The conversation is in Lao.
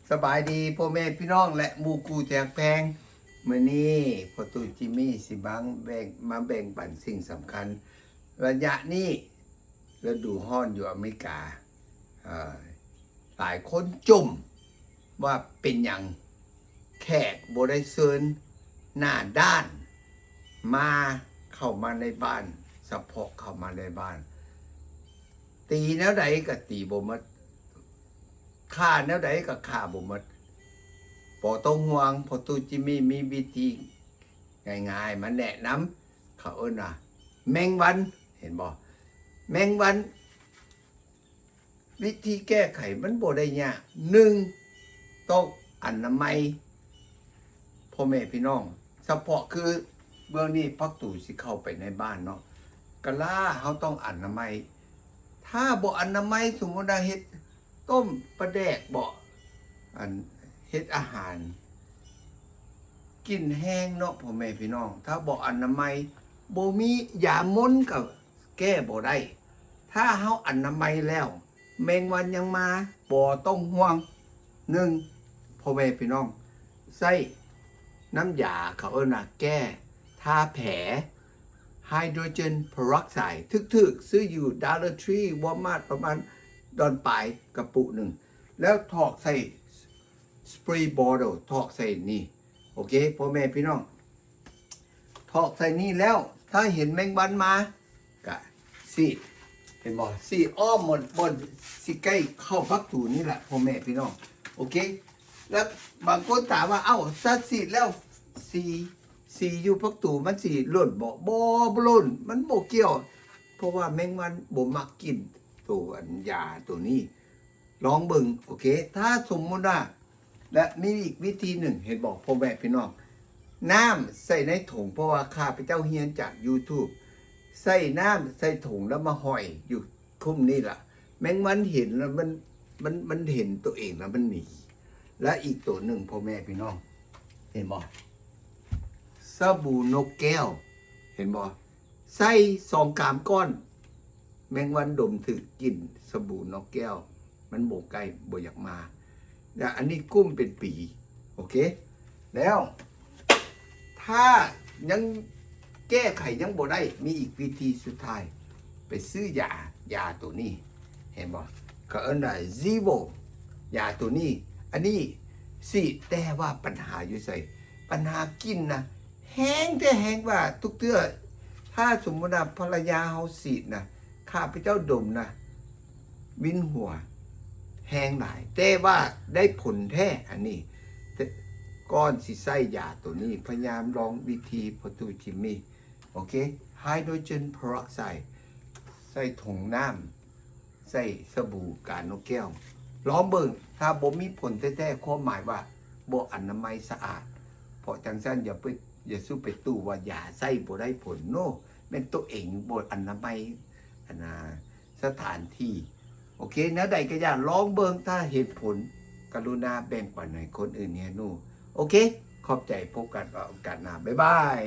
ສະບາຍດີພໍ່ແມ່ພີ່ນ້ອງ ແລະ ໝູ່ຄູ່ທີ່ຮັກແພງ. ມື້ນີ້ພໍ່ຕູ້ຈິມມີຊິມາແບ່ງ ມາແບ່ງປັນສິ່ງສຳຄັນ. ໄລຍະນີ້ລະດູຮ້ອນຢູ່ອາເມລິກາ ເອີ ຫຼາຍຄົນຈົ່ມວ່າເປັນຫຍັງແຂກບໍ່ໄດ້ເຊີນໜ້າດ້ານມາ ເຂົ້າມາໃນບ້ານ, ສະເພາະເຂົ້າມາໃນບ້ານ. ຕີແນວໃດກໍຕີບໍ່ໝົດ, ຂ້າແນວໃດກໍຂ້າບໍ່ໝົດ. ບໍ່ຕ້ອງຫ່ວງ, ພໍ່ຕູ້ຈິມມີມີວິທີງ່າຍໆມາແນະນຳ. ເຂົາເອີ້ນວ່າແມງວັນ, ເຫັນບໍ່? ແມງວັນ ວິທີແກ້ໄຂມັນບໍ່ໄດ້ຍາກ. ໜຶ່ງ ຕ້ອງອະນາໄມ ພໍ່ແມ່ພີ່ນ້ອງ, ສະເພາະຄືເບື້ອງນີ້ພັກຕູຊິເຂົ້າໄປໃນບ້ານເນາະ, ກະລາເຮົາຕ້ອງອະນາໄມ. ຖ້າບໍ່ອະນາໄມ, ສົມມຸດວ່າເຮັດຕົ້ມປາແດກເບາະ, ອັນ ເຮັດອາຫານ ກິ່ນແຮງເນາະ ພໍ່ແມ່ພີ່ນ້ອງ. ຖ້າບໍ່ອະນາໄມ, ບໍ່ມີຢາມົນກໍ ແກ້ບໍ່ໄດ້. ຖ້າເຮົາອະນາໄມແລ້ວ ແມງວັນຍັງມາ, ບໍ່ຕ້ອງຫ່ວງ. ໜຶ່ງ ພໍ່ແມ່ພີ່ນ້ອງ ໃຊ້ນ້ຳຢາ ເຂົາເອີ້ນວ່າແກ້ທາແຜ Hydrogen Peroxide ຖືກໆ ຊື້ຢູ່ Dollar Tree Walmart ປະມານດອນປາຍກະປຸກໜຶ່ງ ແລ້ວຖອກໃສ່ spray bottle ຖອກໃສ່ນີ້. ໂອເຄ ພໍ່ແມ່ພີ່ນ້ອງ ຖອກໃສ່ນີ້ແລ້ວ ຖ້າເຫັນແມງວັນມາກະສີດ, ເຫັນບໍ່? ສີດອ້ອມໝົດ ບ່ອນຊິໃກ້ເຂົ້າພັກຕູນີ້ລະ ພໍ່ແມ່ພີ່ນ້ອງ. ໂອເຄ ແລ້ວບາງຄົນຖາມວ່າ ເອົ້າ ສັດສີດແລ້ວ ສີ ສີຢູ່ພັກຕູມັນຊິຫຼົ່ນບໍ່? ບໍ່ ບໍ່ຫຼົ່ນ, ມັນບໍ່ກ່ຽວ ເພາະວ່າແມງວັນບໍ່ມັກກິ່ນໂຕອັນຢາໂຕນີ້. ລອງເບິ່ງ ໂອເຄ. ຖ້າສົມມຸດວ່າ ແລະ ມີອີກວິທີໜຶ່ງ ເຫັນບໍ່ ພໍ່ແມ່ພີ່ນ້ອງ, ນ້ຳໃສ່ໃນຖົງ ເພາະວ່າຂ້າພະເຈົ້າຮຽນຈາກ YouTube ໃສ່ນ້ຳໃສ່ຖົງແລ້ວມາຫ້ອຍຢູ່ຄຸ້ມນີ້ລະ ແມງວັນເຫັນແລ້ວມັນ ມັນ ມັນເຫັນໂຕເອງແລ້ວມັນໜີ. ແລະ ອີກໂຕໜຶ່ງ ພໍ່ແມ່ພີ່ນ້ອງ ເຫັນບໍ່? ສະບູນົກແກ້ວ ເຫັນບໍ່? ໃສ່ສອງກາມກ້ອນ ແມງວັນດົມຖືກກິ່ນສະບູນົກແກ້ວ ມັນບໍ່ໃກ້ ບໍ່ຢາກມາ. ແລະ ອັນນີ້ກຸ້ມເປັນປີ ໂອເຄ. ແລ້ວ ຖ້າຍັງແກ້ໄຂຍັງບໍ່ໄດ້ ມີອີກວິທີສຸດທ້າຍ ໄປຊື້ຢາ ຢາໂຕນີ້ ເຫັນບໍ່? ເຂົາເອີ້ນວ່າ Zevo ຢາໂຕນີ້. ອັນນີ້ສີດ ແຕ່ວ່າປັນຫາຢູ່ໃສ? ປັນຫາກິ່ນນະ ແຮງແທ້ແຮງວ່າ ທຸກເທື່ອ ຖ້າສົມມຸດວ່າພັນລະຍາເຮົາສີດນະ ຂ້າພະເຈົ້າດົມນະ ວິນຫົວແຮງຫຼາຍ ແຕ່ວ່າໄດ້ຜົນແທ້. ອັນນີ້ ແຕ່ກ່ອນຊິໃຊ້ຢາໂຕນີ້ ພະຍາຍາມລອງວິທີພໍ່ຕູ້ຈິມມີ ໂອເຄ Hydrogen Peroxide ໃສ່ຖົງນ້ຳ ໃສ່ສະບູການົກແກ້ວ ລອງເບິ່ງ. ຖ້າບໍ່ມີຜົນແທ້ໆ ຄວາມໝາຍວ່າບໍ່ອະນາໄມສະອາດ. ເພາະຈັ່ງຊັ້ນ ຢ່າໄປ ຢ່າສູ່ໄປຕູ້ວ່າຢາໃຊ້ບໍ່ໄດ້ຜົນ. ໂນ ແມ່ນໂຕເອງບໍ່ອະນາໄມ ອັນນ່າ ສະຖານທີ່. ໂອເຄ ແນວໃດກໍຢ່າ ລອງເບິ່ງ. ຖ້າເຫັນຜົນ ກະລຸນາແບ່ງປັນໃຫ້ຄົນອື່ນຮຽນຮູ້. ໂອເຄ ຂອບໃຈ. ພົບກັນໂອກາດໜ້າ. ບາຍບາຍ.